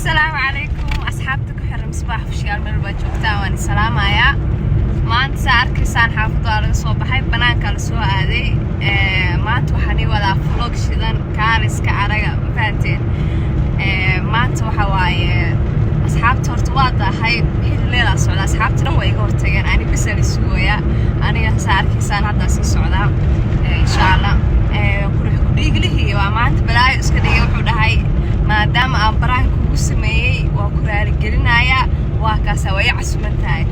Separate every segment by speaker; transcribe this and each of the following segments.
Speaker 1: Asalaamu calaykum, asxaabta ku xiran Misbaax Official, meel baa joogtaan, waan isalaamayaa. Maanta saa arkaysaan xaafadda waa laga soo baxay, banaankaa la soo aaday. Maanta waxaan ii wadaa vlog shidan, kaaliska araga, ma fahanteen? Maanta waxa waaye, asxaabta horta waa daahay, xilli leelaa socda. Asxaabta dhan waa iga hortageen, ani bisa la sugooyaa. Aniga saa arkaysaan haddaa sii socdaa. Insha Allah qurux kudhiiglihii waa maanta balaayo iska dhigay. Wuxuu dhahay, maadaama aan prank kugu sameeyey, waa ku raaligelinayaa. Waa kaasaa, waa ii casuman tahay.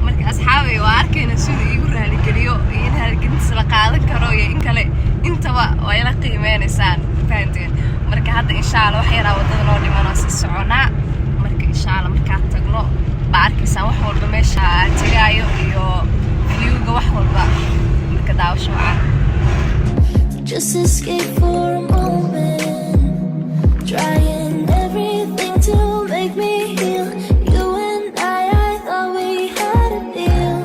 Speaker 1: Marka asxaabay, waa arkayna siduu iigu raaligeliyo iyo in raaligelintiisa la qaadan karo iyo in kale, intaba waa ila qiimeynaysaan, fahanteen? Marka hadda insha Allah wax yaraa waddada noo dhiman oo sii soconaa. Marka insha Allah markaad tagno baa arkaysaan wax walba, meesha aan tegaayo iyo viewga, wax walba. Marka daawasho wacan.
Speaker 2: Just escape for a moment. Trying everything to make me heal. You and I thought we had a deal.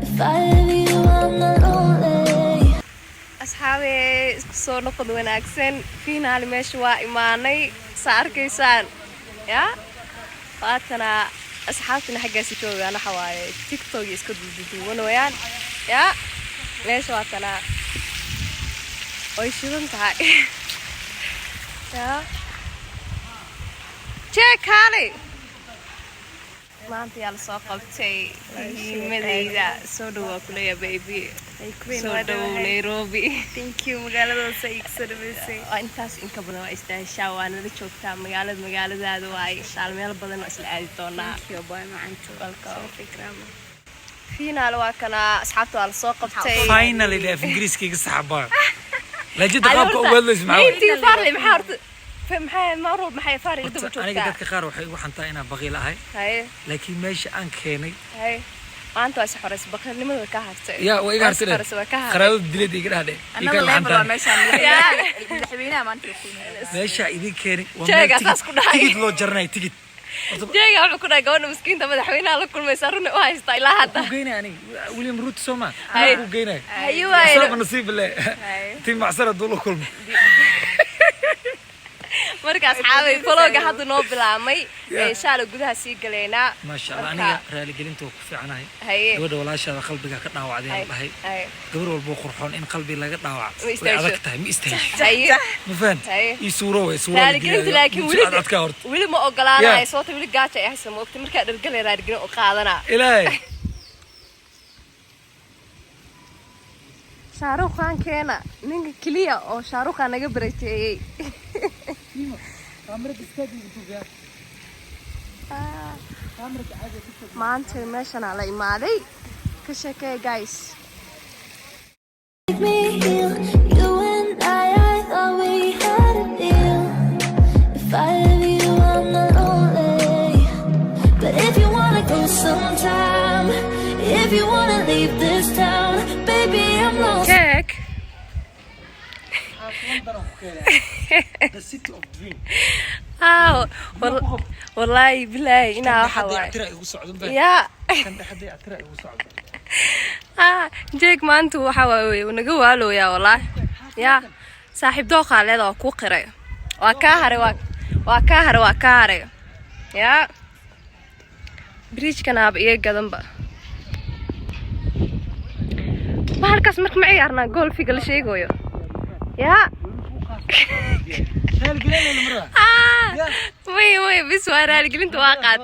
Speaker 2: If I have you, I'm not lonely.
Speaker 1: Asxaabe, isku soo noqod wanaagsan. Finally meesha waa imaanay, saa arkaysaan. Ya waatana, asxaabtina xaggaasi joogaan, waxa waaye TikTok iyo iska duuduubanayaan. Ya meesha waatana, way shidan tahay. Ya jee, kaalay, maanta yaa lasoo qabtay muhiimadayda. Soo dhawaa kuleeya, baby, soo dhawow Nairobi.
Speaker 3: Thank you, magaaladaas ay igu soo dhaweysay.
Speaker 1: Waa intaas inka badan waa istaaheshaa, waa nala joogtaa magaalada, magaaladaada waaye. Inshaalla meel badan waa isla aadi doonaa.
Speaker 3: Thank you, boy macanto.
Speaker 1: Welcome.
Speaker 3: Soo fikraama.
Speaker 1: Finally waa kana, asxaabta waa lasoo qabtay.
Speaker 4: Finally af Ingiriiska iga saxabaa, lahjada qaabka ugu hadlaysa maxaa waye?
Speaker 1: Intii farli maxaa horta maxaa mar walba maxay faar ila daba
Speaker 4: Horta, aniga
Speaker 1: joogtaa?
Speaker 4: Dadka qaar waxay igu xantaa inaan baqiil ahay,
Speaker 1: haye
Speaker 4: laakiin meesha aan keenay.
Speaker 1: Haye, maanta waa is xoreysay, baqiilnimada way ka hartay.
Speaker 4: Ya waa iga
Speaker 1: Waa is
Speaker 4: hartay.
Speaker 1: xoreysay, waa ka hartay.
Speaker 4: Qaraabada dilada iga dhahdhe.
Speaker 3: Another level waa meeshaan.
Speaker 1: Yeah.
Speaker 3: Madaxweynaha maanta la kulmay.
Speaker 4: Meesha idin keenay waa
Speaker 1: Jeega,
Speaker 4: meel
Speaker 1: saas ku dhahay.
Speaker 4: Tigid loo jaranayo, tigid. Horta,
Speaker 1: Jeega wuxuu ku dhahay gabadha miskiinta madaxweynaha la kulmaysaa, runa u haystaa ilaa hadda.
Speaker 4: ku geynay aniga William Ruto soo ma
Speaker 1: Haye.
Speaker 4: ku geynay.
Speaker 1: Haye waaye.
Speaker 4: Asaaba nasiib le tii macsara duu la kulmo.
Speaker 1: Marka asxaabay, vlogga hadda noo bilaabmay.
Speaker 4: Yeah.
Speaker 1: Insha Allah gudaha sii galaynaa.
Speaker 4: Maasha Allah.
Speaker 1: Marka-
Speaker 4: Aniga raaligelinta waa ku fiicanahay.
Speaker 1: Haye.
Speaker 4: Gabadha walaashaada qalbiga ka dhaawacday aan dhahay.
Speaker 1: Haye.
Speaker 4: Gabar walbo qurxoon in qalbi laga dhaawac
Speaker 1: Ma
Speaker 4: way
Speaker 1: istaahisho.
Speaker 4: adag tahay, ma istaahisho.
Speaker 1: Haye.
Speaker 4: Ma fahant?
Speaker 1: Haye.
Speaker 4: Ii suuro way suuro.
Speaker 1: Raaligelinta laakiin weli
Speaker 4: adkaa horta.
Speaker 1: Weli ma ogolaanayo.
Speaker 4: Yeah.
Speaker 1: Sababta weli gaaja ay haysa, ma ogta? Markaa dhargalay raaligelin u qaadanaa.
Speaker 4: Ilaahay.
Speaker 1: Shaaruqaan keena, ninka keliya oo Shaaruqaan naga barateeyey. Maanta meeshanaa la imaaday, ka sheekee guys.
Speaker 2: Make me heal. You and I thought we had a deal. If I have you, I'm not lonely. But if you wanna go sometime, if you wanna leave this town, baby, I'm lost.
Speaker 1: Jeeg.
Speaker 4: The city of dream.
Speaker 1: Aaw, wallaahi bilaahi inaa waxa
Speaker 4: Hadday
Speaker 1: waaye
Speaker 4: actira igu socdo ba.
Speaker 1: Yaa.
Speaker 4: Kan dhex actira igu socdo.
Speaker 1: Ah, jeeg maanta waxa waaye wuu naga waalooyaa wallaahi. Yaa saaxiib, dooqaa leeda, waa kuu qiray, waa kaa haray, waa kaa haray, waa kaa haray. Yaa bridge-kanaaba iga gadanba bahalkaas. Marka ma ciyaarnaa golfiga la sheegayo? Yaa.
Speaker 4: Raaligelinayna marwa.
Speaker 1: Ah, may may, bis waa raaligelinta waa qaat.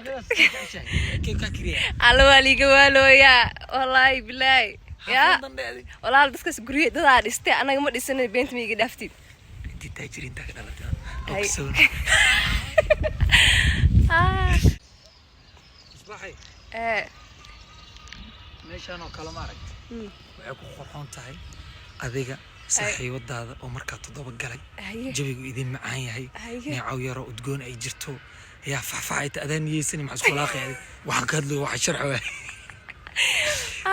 Speaker 4: Kee kaa kiriya?
Speaker 1: Alla, waa liiga waalooyaa, wallaahi bilaahi. Yaa
Speaker 4: Xaafadan dheedi.
Speaker 1: Walaal, dadkaas gurye dadaa dhistay, anaga ma dhisanin, beenta ma iga dhaaftid.
Speaker 4: Intii taajiriinta ka dhalatay oo
Speaker 1: Hay.
Speaker 4: kasoo
Speaker 1: Ah,
Speaker 4: Misbaaxay.
Speaker 1: Ee.
Speaker 4: Meeshaan oo kale ma aragti? Waxay ku qurxoon tahay adiga saaxiibadaada oo markaa 7 galay, jawigu idin macaan yahay, neecaw yaroo udgoon ay jirto, yaa faxfaxayta adaa niyeysani, maxaa isku laaqay adig? Waxaan ka hadlayo waxa sharxo waay.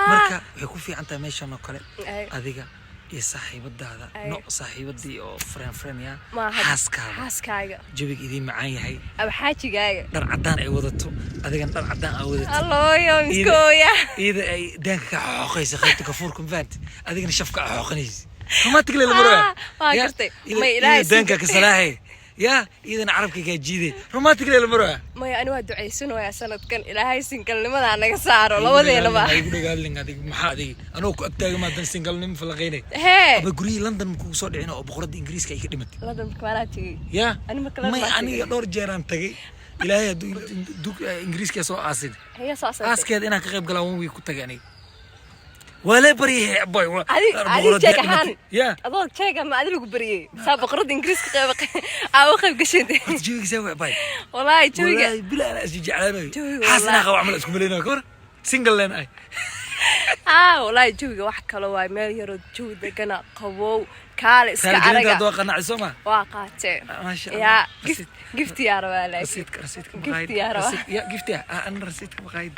Speaker 4: Marka waxay ku fiican tahay meeshan oo kale adiga iyo saaxiibadaada, no saaxiibadii oo friend friend ya
Speaker 1: Maaha.
Speaker 4: xaaskaada,
Speaker 1: xaaskaaga,
Speaker 4: jawiga idin macaan yahay,
Speaker 1: ama xaajigaaga,
Speaker 4: dhar caddaan ay wadato, adigana dhar caddaan aa wadato.
Speaker 1: Allooyo miskooya.
Speaker 4: Iyada ay daanka ka xooqaysa qaybta gafuurka, ma fahanti? Adigana shafka a xooqanaysa automatically la marwaa.
Speaker 1: Ah, waa gartay. May Ilaahay
Speaker 4: daanka ka salaaxay. Yaa iyadana carabka kaa jiiday, romantic lela maroa.
Speaker 1: Maya, ani waa ducaysanayaa sanadkan Ilaahay singalnimada naga saaro labadeenaba.
Speaker 4: Igu dhagaalin adig, maxaa adig anoo ku agtaaga maadan singalnimo falaqaynay?
Speaker 1: Hee.
Speaker 4: Aba guryihii London ma kugu soo dhicin oo boqoradda Ingiriiska ay ka dhimatay?
Speaker 1: London marka maanaa tegey.
Speaker 4: Ya.
Speaker 1: Ani marka London
Speaker 4: May.
Speaker 1: baan
Speaker 4: Aniga
Speaker 1: tegay.
Speaker 4: dhowr jeeraan tagay. Ilaahay hadduu Ingiriiska soo aasin.
Speaker 1: Haya, soo asaasay.
Speaker 4: Aaskeeda inaan ka qayb galaa one week ku tagay aniga, waa lee baryay boy.
Speaker 1: Adi jeeg ahaan.
Speaker 4: Ya.
Speaker 1: Adoo jeega ma adi lagu bariyey saa boqoradda Ingiriiska qayb aa u qayb gashay?
Speaker 4: Horta jawigiisa waa bay.
Speaker 1: Wallaahi jawiga.
Speaker 4: Wallaahi bila anaa is jeclaanayo.
Speaker 1: Jawiga.
Speaker 4: Xaas inaa
Speaker 1: Wallaahi.
Speaker 4: qabo camal isku malaynayo ka war single leen ay.
Speaker 1: Ah, wallaahi jawiga wax kale waay, meel yaroo jawi degana, qabow, kaale iska
Speaker 4: Raaligelinta
Speaker 1: araga.
Speaker 4: hadda waa qanacay soo ma?
Speaker 1: Waa qaatee.
Speaker 4: Maasha Allah.
Speaker 1: Yaa gift yaa rabaa laakiin.
Speaker 4: Rasiidka
Speaker 1: Gift
Speaker 4: maqaayad.
Speaker 1: yaa rabaa.
Speaker 4: Ya gift ya, ah, ana rasiidka maqaayad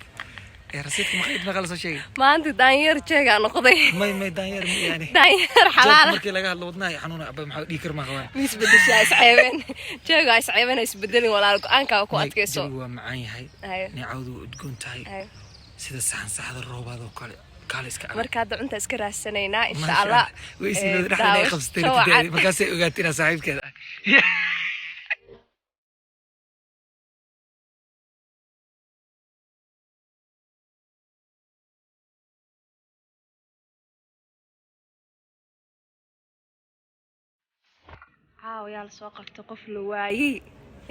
Speaker 4: ee rasiidka maqaayad meeqa la soo sheegay?
Speaker 1: Maanta daanyeer jeegaa noqday.
Speaker 4: May, daanyeer ma yani.
Speaker 1: Daanyeer
Speaker 4: Jeegka
Speaker 1: xalaala.
Speaker 4: Markii laga hadlo wadnaha xanuuna aba, maxaa dhiig kar ma qabaan?
Speaker 1: Ma isbedeshaa, isceebeen jeegaa, isceebeen, ha isbedelin walaal, go-aankaa ku
Speaker 4: May,
Speaker 1: adkayso.
Speaker 4: Jawigu waa macaan yahay.
Speaker 1: Haye.
Speaker 4: Neecawdu waa udgoon tahay.
Speaker 1: Haye.
Speaker 4: Sida saxan saxda roobaad oo kale, kaale iska arag.
Speaker 1: Marka hadda cunta iska raadsanaynaa insha
Speaker 4: Maasha
Speaker 1: Allah.
Speaker 4: Allah. Way isilowday dhexda inay qabsatay
Speaker 1: daawasho
Speaker 4: ratideedii.
Speaker 1: wacan.
Speaker 4: Markaasay ogaatay inaa saaxiibkeeda ah.
Speaker 1: Caawa yaa lasoo qabtay qof la waayey?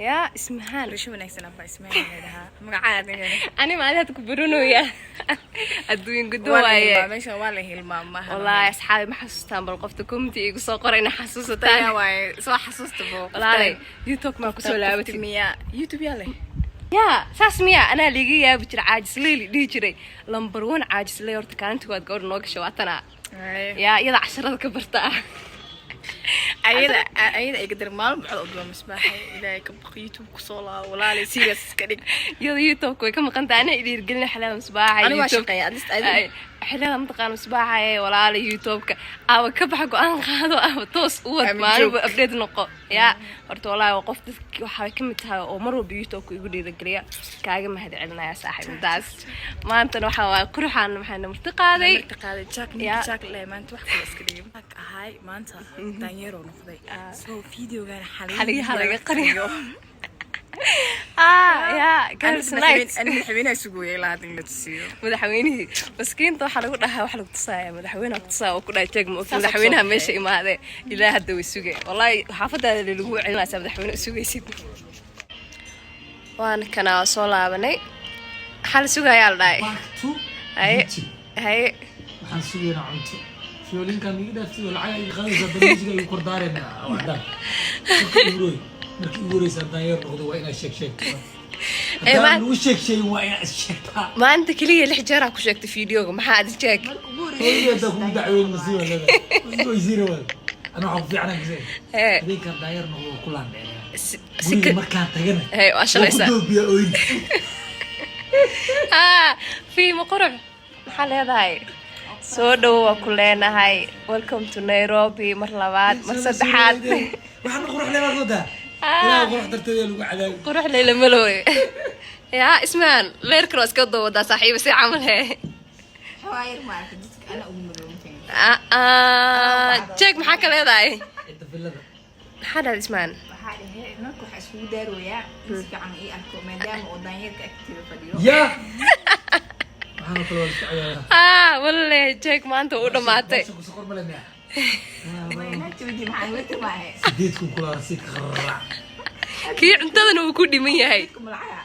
Speaker 1: Yaa Ismahaan.
Speaker 3: Rasho wanaagsan abaa, Ismail la dhahaa magacaada.
Speaker 1: Ani maali hadda ku baranooya adduun gudo
Speaker 3: Waa la
Speaker 1: waaye.
Speaker 3: hilmaama meeshan, waa la hilmaama.
Speaker 1: Wallaahi asxaabi, ma xasuustaan? Bal qofta comment igu soo qorayna xasuusataan.
Speaker 3: Yaa waaye, soo xasuusta bo.
Speaker 1: Walaalay, YouTube maa kusoo laabatid?
Speaker 3: Miya YouTube yaa leh?
Speaker 1: Yaa saas miya? Anaa liiga yaabi jira, caajis leyli dhihi jiray, number one caajis ley. Horta kaalinta waad gabadha noo gasha, waatanaa yaa iyada casharada ka barta ah.
Speaker 3: Ayada ay gadar maalin bucda uduma Misbaaxay, Ilaahay ka baq, YouTube kusoo laabo walaalay, serious iska dhig.
Speaker 1: Iyada YouTube way ka maqan tahay, anaa idhiirgelin xilada Misbaaxa.
Speaker 3: Ani waa shaqeeya, at least
Speaker 1: Xilada mataqaana Misbaaxa ee walaala YouTube-ka aba ka baxa, go-aan qaado aba toos u wad.
Speaker 3: Ama
Speaker 1: Maalinba
Speaker 3: joog.
Speaker 1: Update noqo. Yaa horta wallaahi waa qof dadki waxaa ka mid tahay oo mar walba YouTube-ka igu dhiirigeliya, kaaga mahad celinaya saaxiibadaas. Maantana waxaa waaye quruxaan maxaana marti qaaday.
Speaker 3: Marti qaaday Jack.
Speaker 1: Ya.
Speaker 3: Ninka Jack leh maanta wax kale iska dhigay, Jack ahay maanta daanyeeroo noqday, so videogan
Speaker 1: Xaliyaha laga qariyo. Ah yaa girls night.
Speaker 3: Ani madaxweynaha sugooyay ilaa hadda in la tusiyo.
Speaker 1: Madaxweynihii maskiinta waxaa lagu dhahaa, waxa lagu tusaaya madaxweynaha ku tusaaya oo ku dhahay jeeg ma ogta.
Speaker 3: Saas oo
Speaker 1: Madaxweynaha
Speaker 3: soo
Speaker 1: meesha imaadee ilaa hadda way sugay. Wallaahi xaafadaada lagu celinaysaa madaxweyne u sugaysid. Waana kana soo laabanay, maxaa la sugayaa la dhahay?
Speaker 4: Back to
Speaker 1: Haye.
Speaker 4: YouTube.
Speaker 1: Haye.
Speaker 4: Waxaan sugaynaa cunto. Fiyoolinkan iga dhaaftid oo lacag iga qaadaysaa, barnaamijka igu kordaareena oo cadaan. Markii ugu horeysa daanyeer noqdo waa inaad sheeg sheegto.
Speaker 1: Ee,
Speaker 4: Haddaan lagu sheeg sheegin waa inaad is sheegtaa.
Speaker 1: Maanta keliya lix jeeraa ku sheegtay fiidiyoga, maxaa adi jeeg?
Speaker 4: Hooyadii haddaa kugu dacweyn masiiba leedahay. Waysiira waay. Ana waxaan ku fiicnaa kasee.
Speaker 1: Hee.
Speaker 4: Habeenkan daanyeer noqdo waa ku laandheereeyaa.
Speaker 1: Si
Speaker 4: Guriga markaan tagana
Speaker 1: Hee, waa
Speaker 4: waa ku
Speaker 1: shalaysaa.
Speaker 4: doobiyaa ooyin.
Speaker 1: Ah, fiimo qurux maxaa leedahay? Soo dhowo waa ku leenahay, welcome to Nairobi mar labaad, mar saddexaad.
Speaker 4: Waxaan qurux leedahay moodaa.
Speaker 1: Ah.
Speaker 4: Ilaahu qurux darteeda lagu cadaabay.
Speaker 1: Qurux leyla malooy. Yaa Ismaan, leerkan waa iska doowadaa saaxiiba si camal he.
Speaker 3: Xawaayir ma arka dadka ana ugu madoobantahay.
Speaker 1: Ah, ah, jeeg maxaa ka leedahay?
Speaker 4: Inta villada.
Speaker 1: Maxaa dhahday Ismaan?
Speaker 3: Waxaa dhehe marka waxaa iskugu daarooyaa in si fiican ii arko maadaama oo daanyeerka agteeda fadhiyo.
Speaker 4: Yaa. Waxaan oo kale waa la isku cadaabaa.
Speaker 1: Ah, walle jeeg maanta u dhamaatay.
Speaker 4: Meesha ku soqor male miya?
Speaker 3: Naagta maxaa wata maahe?
Speaker 4: 8,000 kula rasiidka qararac.
Speaker 1: Kii cuntadana uu ku dhiman yahay.
Speaker 3: Kuma lacaga.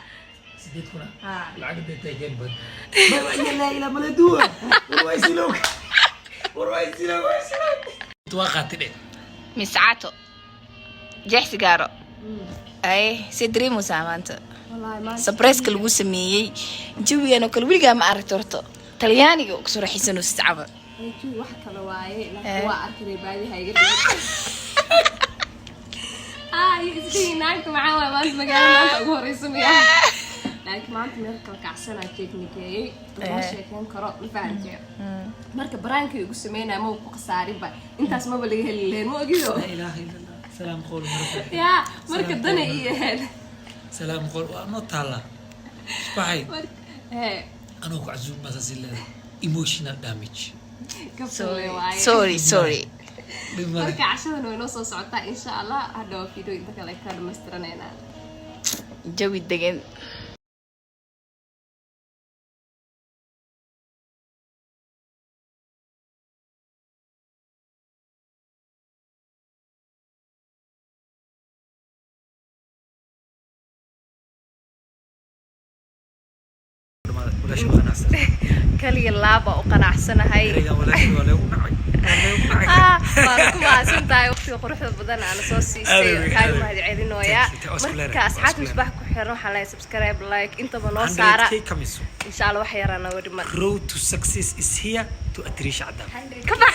Speaker 4: 8,000.
Speaker 3: Haa.
Speaker 4: Lacag intay taageen bad. Ma ya laa ilaa mala duwa. War waa isilow. War waa isilow, waa isilow. Waa qaatay dheh.
Speaker 3: Miscaato jeex sigaaro ay see dareemaysaa maanta surprise-ka lagu sameeyey, jawigan oo kale weligaa ma aragto horta, Talyaaniga oo kusoo raaxaysanaysid camal?
Speaker 1: Wax kale waaye laakiin waa arkay baadiha iga dhigay. Ah, iyo isdhihi naagta maxaa waaye maanta magaalo maanta ugu horeysa miya? Laakiin maanta meel kala kacsanaa jeegnigeeyey, lama sheekeyn karo, ma fahamtee? Marka baraankii ugu sameynaya ma ku khasaarinba, intaas maba laga heli lahayn, ma ogido.
Speaker 4: Laa ilaaha illa Allah. Salaam qowl marka.
Speaker 1: Yaa marka dana ii ahayd.
Speaker 4: Salaam qowl waa noo taala. Waxay
Speaker 1: Hee.
Speaker 4: anoo ku casuum baa saas leedahay. Emotional damage.
Speaker 1: Kabsale waaye.
Speaker 3: Sorry, sorry.
Speaker 4: Dhib male.
Speaker 1: Marka cashadan way noo soo socotaa, insha Allah. Hadhow video inta kale ka dhamaystiranaynaa.
Speaker 3: Jawi degan.
Speaker 4: Walaasha waa qanacsan.
Speaker 1: Kaliya laaba u qanacsanahay.
Speaker 4: Ereygan walaasha waa leegu nacay. Waa leegu nacay.
Speaker 1: Ah, waad ku mahadsan tahay waqtiga quruxda badan aana soo siisay.
Speaker 4: Aad wey,
Speaker 1: kaaga
Speaker 4: aad wey.
Speaker 1: mahad celinooyaa.
Speaker 4: Thank you, waa isku
Speaker 1: Marka
Speaker 4: leedahay, waa
Speaker 1: asxaabta
Speaker 4: isku
Speaker 1: Misbaax ku xiran, waxaa lahay subscribe, like, intaba noo saara.
Speaker 4: 100K coming soon.
Speaker 1: Insha Allah wax yaraa nooga dhiman.
Speaker 4: Road to success is here to Atrisha Adam.
Speaker 1: Ka bax.